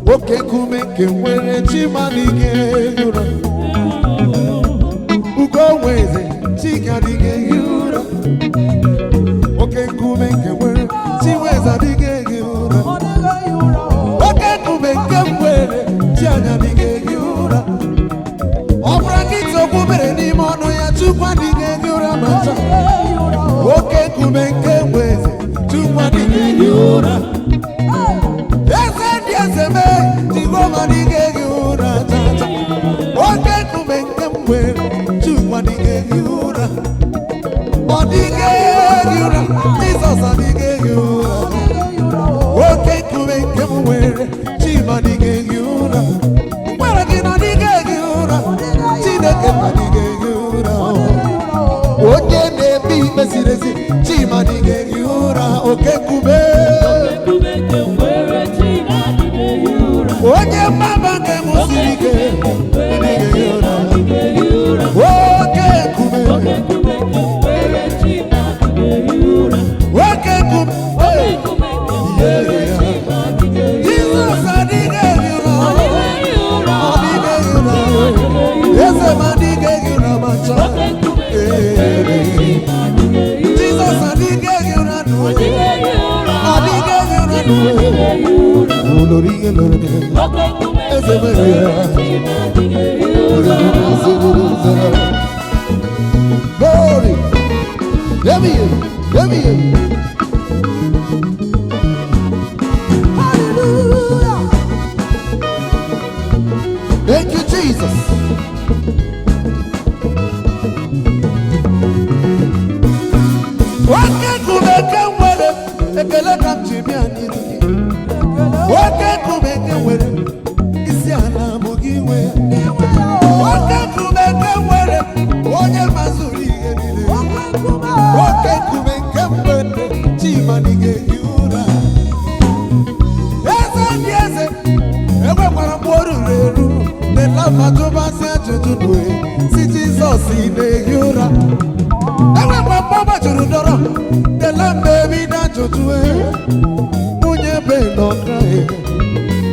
Oke nkume nke nwere Chimadike ehi ụra. Ugo nweze Chigadike ehi ụra. Oke nkume nke nwere Chinweze adịghị ehi ụra. Oke nkume nke nwere Chianyadike ehi ụra. Ọ bụrụ nkịtị okwu mere n'ime ọnụ ya, Chukwu adịghị ehi ụra ma ncha. Oke nkume nke nweze Chukwu adịghị ehi ụra. Eze ndị eze mee, Jehova adịghị ehi ụra cha cha. Oke nkume nke nwere Chukwu adịghị ehi ụra. Ọ dịghị ehi ụra, Jizọs adịghị ehi ụra. Oke nkume nke m nwere, Chima adịghị ehi ụra. Gwara gị na ọ dịghị ehi ụra, Chineke m adịghị ehi ụra. Onye na-eme ikpe ziri ezi, Chima adịghị ehi ụra. Oke nkume, onye mgbaba nke m siri ike, adịghị ehi ụra. Oke nkume, oke nkume, Jizọs adịghị ehi ụra. Ọ dịghị ehi ụra. Eze m adịghị ehi ụra ma ncha. Jizọs adịghị ehi ụra n'ụwa. Ọ dịghị ehi ụra n'ụwa. Olórí ihe lórí mi. Eze mere ya. Glory. Yemi, yemi. Hallelujah. Thank you, Jesus. Oke nkume nke nwere ekele ka m ji bịa n'iru gị. Oke nkume nke nwere isi ala bụ gị nwe ya. Oke nkume nke nwere onye mazuru ihe niile. Oke nkume nke nwere Chima adịghị ehi ụra. Eze ndị eze enwekwara mgbe o ruru eru delama jụbasị ajụjụ n'uwe si Jizọs ị na-ehi ụra. Enwekwa mgbe ọ gbajuru dọrọ delama ebido ajụjụ e nwunye be nọka e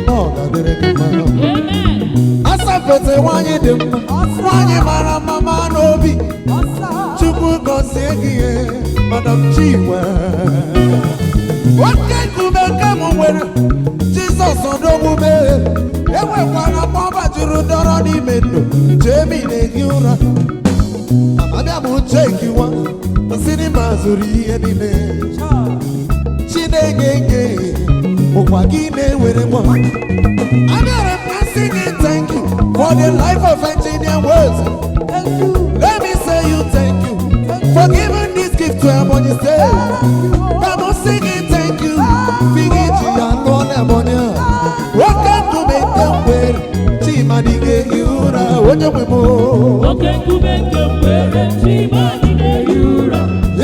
na ọ ga-adịrị gị mma. Asapete nwanyị dị mma, nwanyị mara mma ma n'obi. Chukwu gọzie gị e, Madam Chinwe. Oke nkume nke m nwere Jizọs ọdọgbume enwekwara mgbe ọ gbajuru dọrọ n'ime ndụ Jemi na-ehi ụra. Abịa m chekiwa sinima zuru ihe niile. Chineke nke bụkwa gị na-ewere nwa. Abịara m asị gị thank you for the life of Engineer Words. Let me say you thank you for giving this gift to Ebonyi State. Come on, sing it, thank you. Figi ji ya lụọ n'Ebonyi a. Oke nkume nke nwere Chima adịghị ehi ụra, onye nwe m. Oke nkume nke nwere Chima adịghị ehi ụra.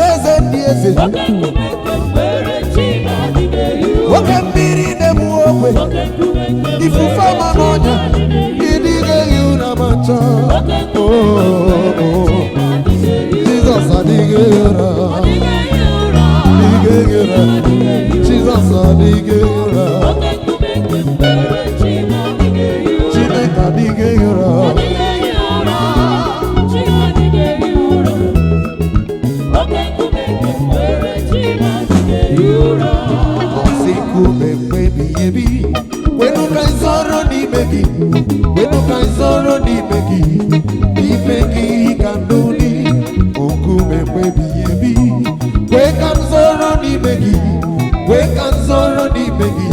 Eze ndị eze, Oke nkume nke nwere Chima adịghị ehi ụra. Oke mmiri na-egbu ogbe, Oke nkume nke ifufe nwere ama n'ọnya, Chima adịghị ehi ịdịghị ehi ụra ma ncha. Oke nkume nke nwere Chima adịghị ehi ụra. Jizọs adịghị ehi ụra, Adịghị ehi ụra. adịghị ehi ụra. Adịghị ehi ụra. Jizọs adịghị ehi ụra, Oke nkume nke nwere Chima adịghị ehi ụra. Chineke adịghị ehi ụra. Adịghị ehi ụra. Chima adịghị ehi ụra. Oke nkume nke nwere Chima adịghị ehi ụra. Ọsị nkume mgbe ebighị ebi, kwenu ka anyị zọrọ n'ime gị, kwenu ka anyị zọrọ n'ime gị, n'ime gị ka ndụ dị. Nkume mgbe ebighị ebi, kwe ka m zọrọ n'ime gị, kwe ka m zọrọ n'ime gị,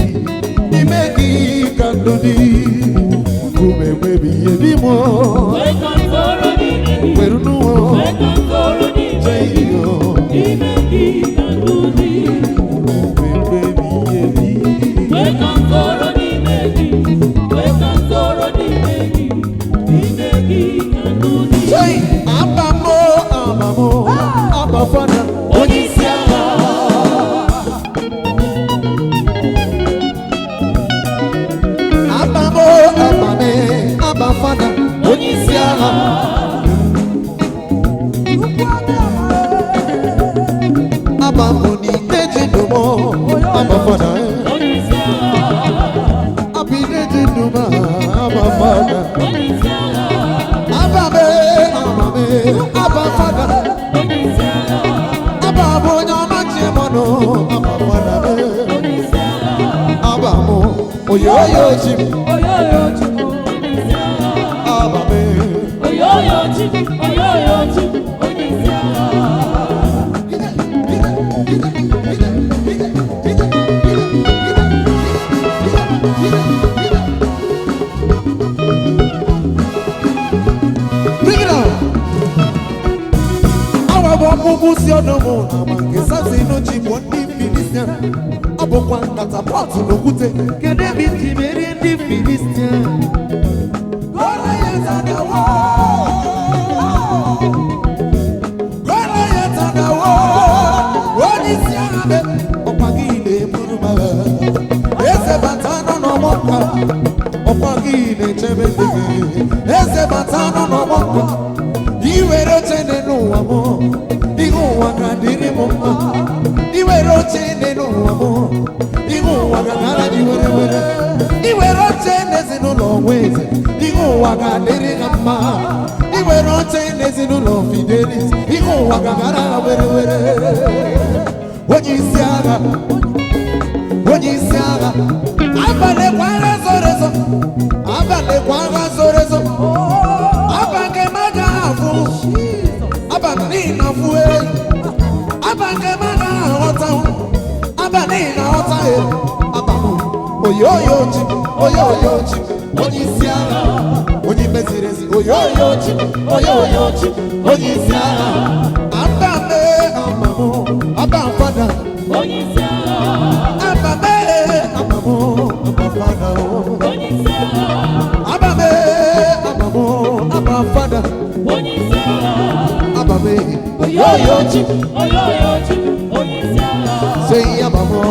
n'ime gị ka ndụ dị. Nkume mgbe ebighị ebi mụ, Kwe ka m zọrọ n'ime gị. kwere n'ụwa, Kwe ka m zọrọ n'ime gị. jeyo. N'ime gị ka ndụ dị. Nkume mgbe ebighị ebi. Kwe ka m zọrọ n'ime gị. Kwe ka m zọrọ n'ime gị. N'ime gị ka ndụ dị. Hey, Abamo, Abamo, Abba Father, Onye isi agha. Abamo, Abame, Abba Father, Onye isi agha. Abamo ni teji domo, Abba Father, Onye isi agha. Abide Father. Abba me, Abba me, Abba Father. Abba bụ onye ọma ji mmanụ, Abba Father me. Abba mụ, oyoyo chi m, Abba me. Oyoyo chi, oyoyo chi, onye isi agha. Bring it on. Awa bụ ọkpụkpụ si ọdụ mụ na ma nke Samson ji bụ ndị Filistia. Ọ bụkwa katapọtụ n'okwute kedu ebe iji merie ndị Filistia. Goliath adawo. Goliath adawo. Onye isi agha be, ọkwa gị na-eburu m agha. Eze bata nọ n'ọgbọ nkwa, ọkwa gị na-echebe ndị gị. Eze bata nọ n'ọgbọ nkwa, i were oche dị n'ụwa m, ihe ụwa ga-adịrị m mma. I were oche dị n'ụwa m, ihe ụwa ga-agara gị were were. I were oche n'ezinụlọ nwa eze, ihe ụwa ga-adịrị ha mma. I were oche n'ezinụlọ Fidelis, ihe ụwa ga-agara ha were were. Onye isi agha, onye isi agha, abalịkwa agha zoro ezo, abalịkwa agha zoro ezo, aba nke m agaghị afụ, aba n'ihi na afụ eyi, aba nke m agaghị aghọta, aba n'ihi na aghọta e, aba m oyoyo chi, oyoyo chi, onye isi agha, onye ikpe ziri ezi, oyoyo chi, oyoyo chi, onye isi agha, aba me ama m, aba fada. Onye isi agha, Abba me, abba mo, abba father, oh. onye isi agha, Abba me, abba mo, abba father, onye isi agha. abba me, Oyoyo chi, oyoyo chi, onye isi agha. say abba mo.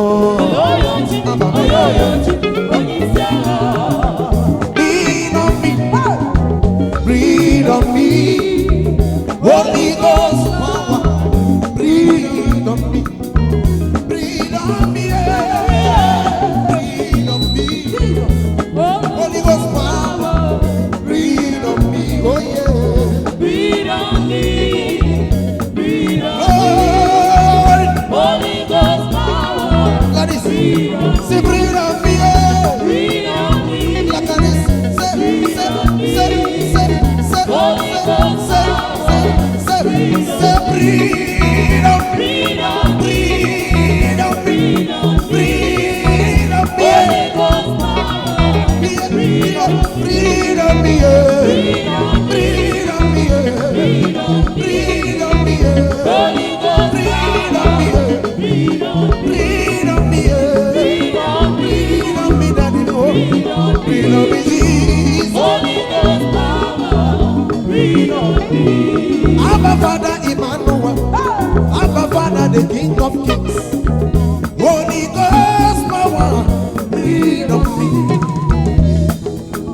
Oyoyo chi, oyoyo chi, onye isi agha. Breathe on me, breathe on me, Holy Ghost power, breathe on me, breathe on me, yeah. Breathe on me, Holy Ghost power, breathe on me, oh yeah. Breathe on me, breathe on Lord, Holy Ghost power. like this, say breathe on me, yeah. Breathe on me, Like this, say, say, say, say, say, say, say, say, say, breathe on me. breathe on me, Breathe on me, breathe on me. breathe on me, Holy Ghost power. breathe on, breathe on me, yeah. Breathe on me, Breathe on me, yeah. breathe on me. Breathe on me, yeah. Holy Ghost Breathe on me, yeah. breathe on me, Breathe on me, yeah. breathe on me, Breathe on me, Daddy, oh. breathe on me. Breathe on me, Jesus. Holy Ghost power, breathe on me. Abba Father Emmanuel, Abba Father the King of Kings, Holy Ghost power, breathe on me.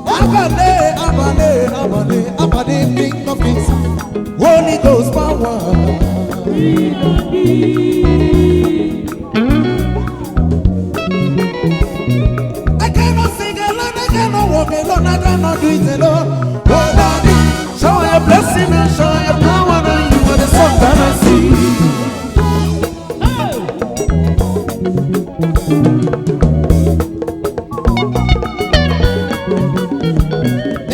Abba Ne, Abba Ne, Abba Ne, Abba Ne, King of Kings, Holy Ghost power. Breathe on me. I cannot sing alone, I cannot walk alone, I cannot do it alone. Oh Daddy, show your blessing and show your power, and you are the sun that I see.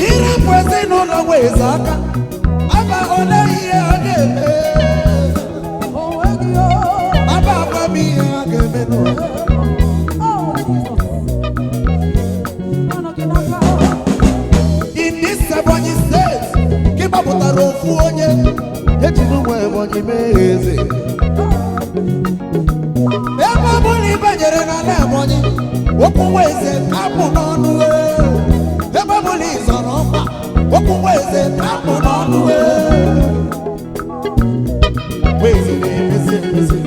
Ịrapụ ezinụlọ wee aka, aba ole ihe a ga-eme. Aba agwa m ihe a ga-eme n'ụwa. In this Ebonyi steeti, ka ị gbapụtara ofu onye, ejiri nwa Ebonyi mee eze. Ebe ọ bụla ị banyere n'ala Ebonyi, okwu nwa eze apụ n'ọnụ ee. Ebe ọ bụla ị zọrọ ọkpa, okwu nwa eze apụ n'ọnụ ee. Nwa eze na-emezi emezi.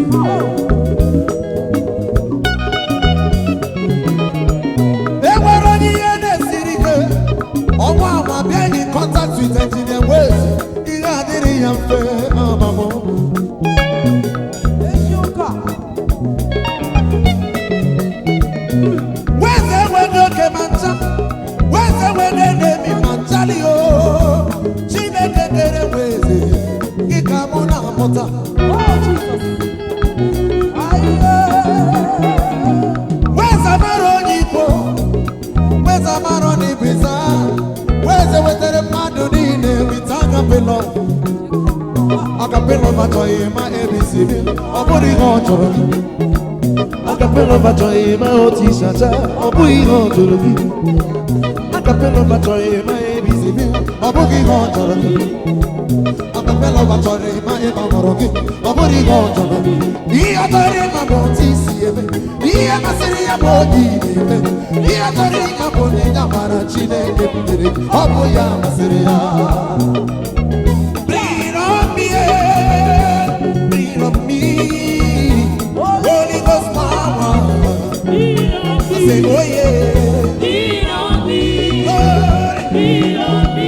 E nwere onye ihe na-esiri ike, ọnwa ama bịa in contact with engineer Nweze, ihe adịrị ya mfe amamụ. Nweze enweghị oke ma ncha, Nweze enweghị enemi, bụrụ ihe ọ chọrọ gị. Agape love achọghị ịma otu isi acha, ọ bụghị ihe ọ chọrọ gị. Agape love achọghị ịma ebe isi bịa, ọ bụghị ihe ọ chọrọ gị. Agape love achọghị ịma ebe ọ mụrụ gị, ọ bụrụ ihe ọ chọrọ gị. Ihe ọ chọrọ ịma bụ otu isi eme, ihe masịrị ya bụ oge ị na-eme, ihe ọ chọrọ ịma bụ na ịnya mara Chineke butere gị, ọ bụ ya masịrị ya. Breathe on me, breathe on me, Holy Ghost power. I say, oh yeah.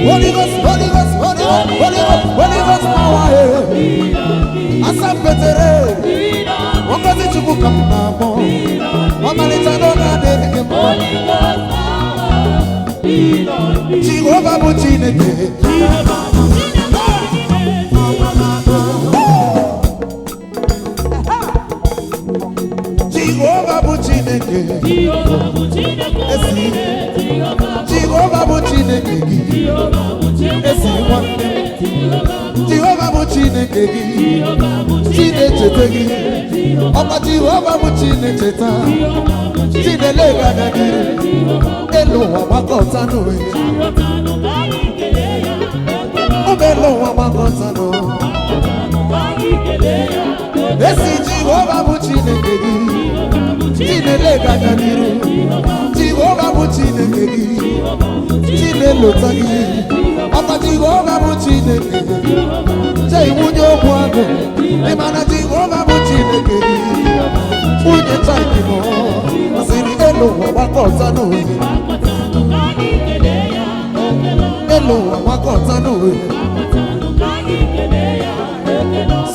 Holy Ghost, Holy Ghost, Holy Ghost, Holy Ghost, Holy Ghost power. Asampetere, Ngozi Chukwu ka m na-akpọ, ọmalịcha n'oge adịghị gị mma. Jehova bụ Chineke. Jehova bụ Chineke. Esi. Jehova bụ Chineke gị. Esi nwanne m. Jehova bụ Chineke gị. Chinecheta gị. Ọkwa Jehova bụ Chinecheta. Chinelega anya gị. Elu ụwa gbakọta n'onwe. Ụmụ elu ụwa gbakọta n'onwe. Esi Jehova bụ Chineke gị. Chinelega anya n'iru. Jehova bụ Chineke gị. Chinelota gị. Ọkwa Jehova bụ Chineke gị. Chei nwunye okwu agụ. Ị ma na Jehova bụ Chineke gị. Nwunye chaiki mụ. Sịrị elu ụwa gbakọta n'onwe. Elu ụwa gbakọta n'onwe.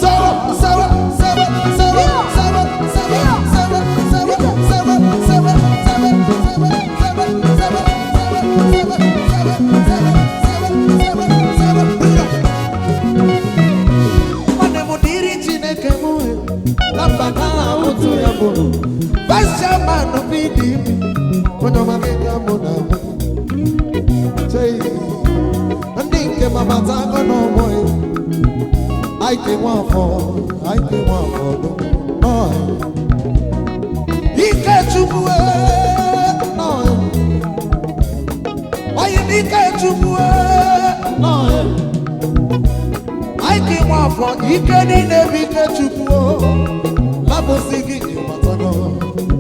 Sọrọ, sọrọ, sọrọ, sọrọ, sọrọ, sọrọ, sọrọ, sọrọ, sọrọ, sọrọ, sọrọ, sọrọ, sọrọ, sọrọ, sọrọ, sọrọ, sọrọ, sọrọ. Nwanne m dịrị Chineke m na mba ka ahụtụ ya bụ Vice Chairman PDP, onye ọma gị ka mụ na mụ. Chei, ndị nke mabata agụ n'ọgbọ ya. Ike Nwafọ, Ike Nwafọ, nọ. Ike Chukwu nọ. Onye m Ike Chukwu nọ. Ike Nwafọ, ike niile bụ ike Chukwu o. Labụsị gị ịgbatago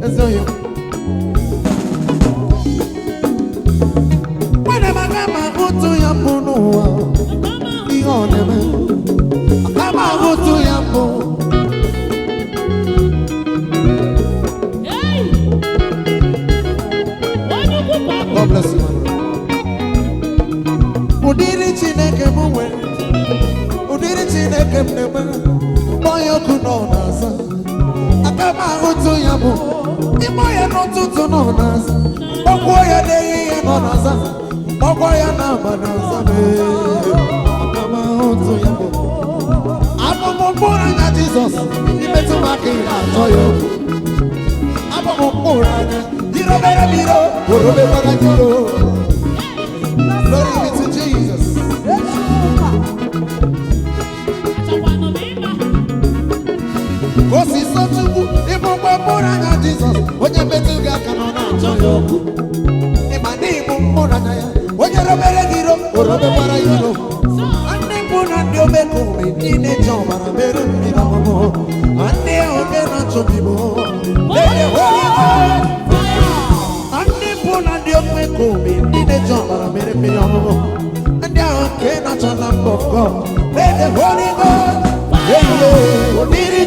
ezi onye m. Nwere m aka ma ahụtụ ya mbụ n'ụwa, ihe ọ na-eme. Aka m ahụtụ ya mbụ. God bless you, my brother. Ụdịrị Chineke m nwere, ụdịrị Chineke m na-enwe, kpọọ ya ọkụ nọ na-aza. Aka m ahụtụ ya bụ, ịkpọ ya n'ụtụtụ nọ na-aza, kpọkwuo ya n'ehihie nọ na-aza, kpọkwa ya n'abalị ọza mee. Aka m ahụtụ ya bụ. Abụ m mkpụrụ anya Jizọs, imetụ m aka ị na-achọ ya okwu. Abụ m mkpụrụ anya, irobere m iro, orobekwara gị iro. Glory be to Jesus. Ka o si sọ Chukwu, ịbụ mgbe mkpụrụ anya Jizọs, onye metụ gị aka nọ na-achọ ya okwu. Ịma na ịbụ mkpụrụ anya ya, onye robere gị iro, orobekwara ya iro. Ndị mbụ na ndị omekome ndị na-eji ọbara mere mmiri ọṅụṅụ, ma ndị ahụ nke na-achọghị m, na-enye Holy Ghost. Ndị mbụ na ndị omekome ndị na-eji ọbara mere mmiri ọṅụṅụ, ndị ahụ nke na-achọ na mbọ God, na-enye Holy Ghost. Yeah, yeah. Ụdịrị